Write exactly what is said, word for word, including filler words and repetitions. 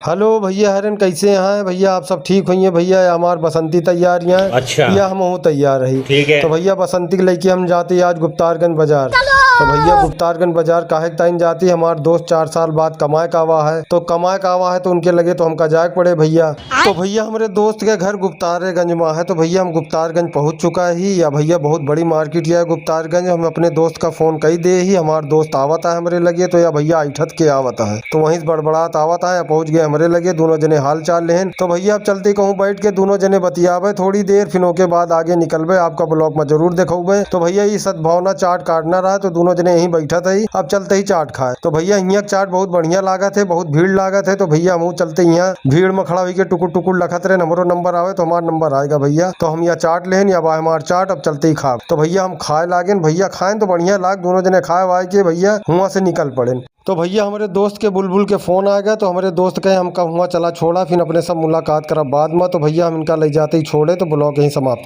हेलो भइया हरेन, कैसे हैं भइया? आप सब ठीक होइए भइया? या हमार बसंती तैयार यहाँ। अच्छा। या हमहू तैयार रही। ठीक है। तो भइया बसंती के लइके हम जाते आज गुप्तारगंज बाजार। तो भइया गुप्तारगंज बाजार काहे के ताइन जाती? हमार दोस्त चार साल बाद कमाए का आवा है, तो कमाए का आवा है तो उनके लगे तो हमका जाए के पड़े भइया। तो भइया हमरे दोस्त के घर गुप्तारगंज मा है, तो भइया हम गुप्तारगंज पहुँच चुका ही। या भइया बहुत बड़ी मार्केट है गुप्तारगंज। हम अपने दोस्त का फोन कई दे ही, हमार दोस्त आवत है हमरे लगे, तो या भइया ऐठत के आवत है, तो वहीं से बड़बड़ात आवत है, या पहुँच गए हमरे लगे। दोनों जने हाल चाल लेहन। तो भइया अब चलते कहूँ बैठ के दोनों जने बतियाबे थोड़ी देर, फिर ओके बाद आगे निकलबे, आपका ब्लॉग में जरूर देखौबे। तो भइया ये सद्भावना चाट काटना रहा, तो दोनों जने यहीं बैठत है, अब चलते ही चाट खाए। तो भइया हियाँ के चाट बहुत बढ़िया लागत है, बहुत भीड़ लागत है, तो भइया हमहू चलते यहाँ भीड़ में खड़ा होइके टुकुर टुकुर लखत रहे, हमरो नंबर आवे तो हमार नंबर आएगा भइया। तो हम यहाँ चाट लेहन, या बा हमार चाट, अब चलते ही खाब। तो भइया हम खाए लागेन, भइया खाएन तो बढ़िया लाग, दोनों जने खाए वाए के भइया हुआं से निकल पड़ेन। तो भइया हमरे दोस्त के बुलबुल के फोन आ गया, तो हमरे दोस्त कहे हमका हुआं चला छोड़ा, फिर अपने सब मुलाकात करब बाद में। तो भइया हम इनका ले जाते ही छोड़े, तो ब्लॉग यहीं समाप्त कर